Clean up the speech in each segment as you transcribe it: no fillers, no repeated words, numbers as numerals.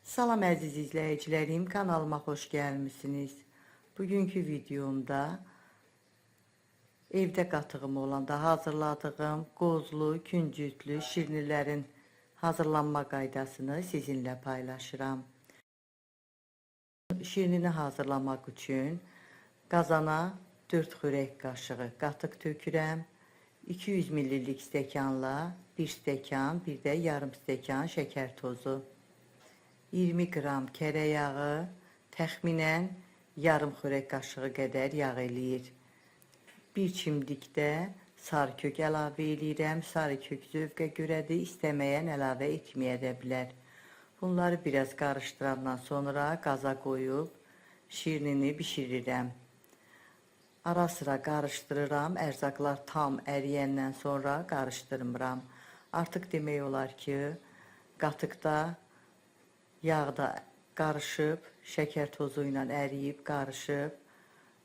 Salam əziz izləyicilərim, kanalıma xoş gəlmisiniz. Bugünkü videomda evdə qatığım olanda hazırladığım qozlu, küncütlü şirnilərin hazırlanma qaydasını sizinlə paylaşıram. Şirnini hazırlamaq üçün qazana 4 xörək qaşığı qatıq tökürəm. 200 millillik stəkanla 1 stəkan, bir də yarım stəkan şəkər tozu. 20 qram kərə yağı, təxminən yarım xörək qaşığı qədər yağ eləyir. Bir çimdik də sarı kök əlavə eləyirəm. Sarı kök zövqə görədir, istəməyən əlavə etməyə də bilər. Bunları biraz qarışdırandan sonra qaza qoyub şirnini bişirirəm. Ara sıra qarışdırıram. Ərzaqlar tam əriyəndən sonra qarışdırmıram. Artıq demək olar ki, qatıqda yağ da qarışıb, şəkər tozu ilə əriyib, qarışıb.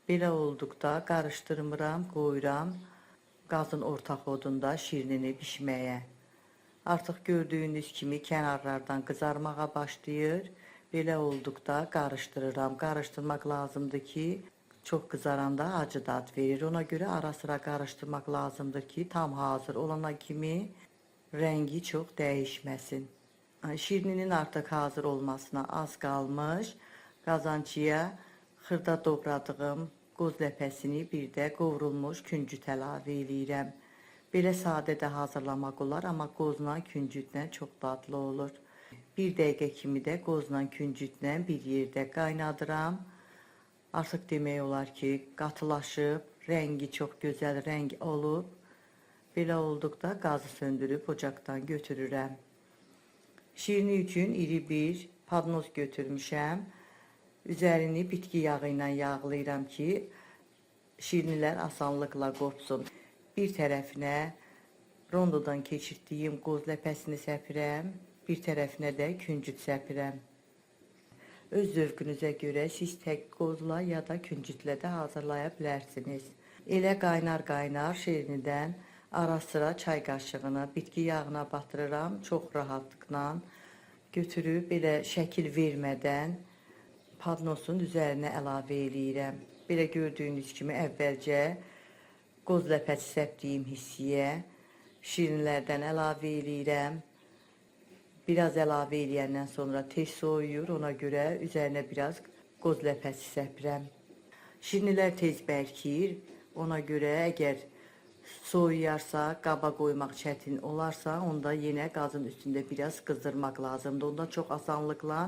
Belə olduqda qarışdırmıram, qoyuram qazın orta xodunda şirnini bişməyə. Artıq gördüyünüz kimi kənarlardan qızarmağa başlayır. Belə olduqda qarışdırıram. Qarışdırmaq lazımdır ki, çox qızaranda acı dad verir. Ona görə ara sıra qarışdırmaq lazımdır ki, tam hazır olana kimi rəngi çox dəyişməsin. Şirninin artıq hazır olmasına az qalmış. Qazançıya xırda doğradığım qoz ləpəsini, bir də qovrulmuş küncüt əlavə eləyirəm. Belə sadə də hazırlamaq olar, amma qozla, küncütlə çox dadlı olur. Bir dəqiqə kimi də qozla, küncütlə bir yerdə qaynadıram. Artıq demək olar ki, qatılaşıb, rəngi çox gözəl rəng olub. Belə olduqda qazı söndürüb ocaqdan götürürəm. Şirini üçün iri bir padnos götürmüşəm. Üzərini bitki yağı ilə yağlayıram ki, şirinlər asanlıqla qopsun. Bir tərəfinə rondodan keçirdiyim qoz ləpəsini səpirəm, bir tərəfinə də küncüt səpirəm. Öz zövqünüzə görə siz tək qozla ya da küncütlə də hazırlaya bilərsiniz. Elə qaynar-qaynar şirnidən ara sıra çay qaşığını bitki yağına batırıram, çox rahatlıqla götürüb belə şəkil vermədən padnosun üzərinə əlavə eləyirəm. Belə gördüyünüz kimi əvvəlcə qoz ləpəsi səpdiyim hissiyə şirinlərdən əlavə eləyirəm. Biraz əlavə eləyəndən sonra tez soyuyur, ona görə üzərinə biraz qoz ləpəsi səpirəm. Şirinlər tez bərkiyir, ona görə əgər soyuyarsa, qaba qoymaq çətin olarsa, onda yenə qazın üstündə biraz qızdırmaq lazımdır. Onda çox asanlıqla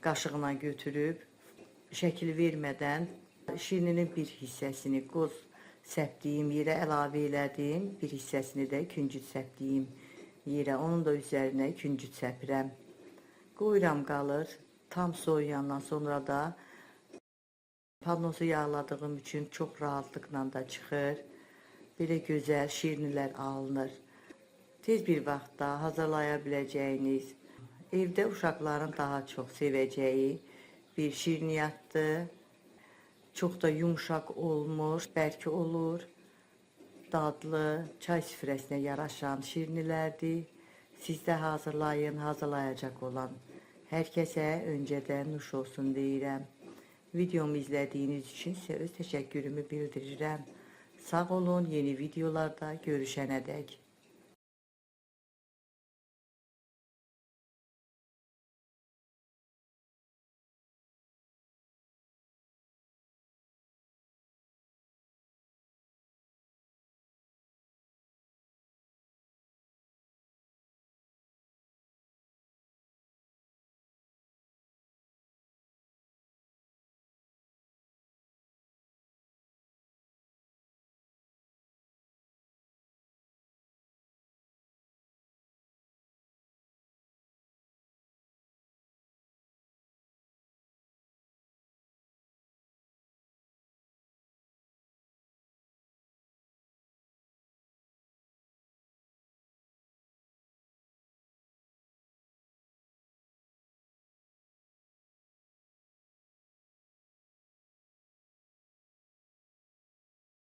qaşığına götürüb şəkil vermədən şirninin bir hissəsini qoz səpdiyim yerə əlavə elədim, bir hissəsini də küncüt səpdiyim yerə, onun da üzərinə küncüt səpirəm. Qoyuram qalır. Tam soyuyandan sonra da padnosu yağladığım üçün çox rahatlıqla da çıxır. Belə gözəl şirnilər alınır. Tez bir vaxtda hazırlaya biləcəyiniz, evdə uşaqların daha çox sevəcəyi bir şirniyyatdır. Çox da yumşaq olmur, bərk olur. Dadlı, çay süfrəsinə yaraşan şirnilərdir. Siz də hazırlayın, hazırlayacaq olan hər kəsə öncədən nuş olsun deyirəm. Videomu izlədiyiniz üçün sizə öz təşəkkürümü bildirirəm. Sağ olun, yeni videolarda görüşənə dək.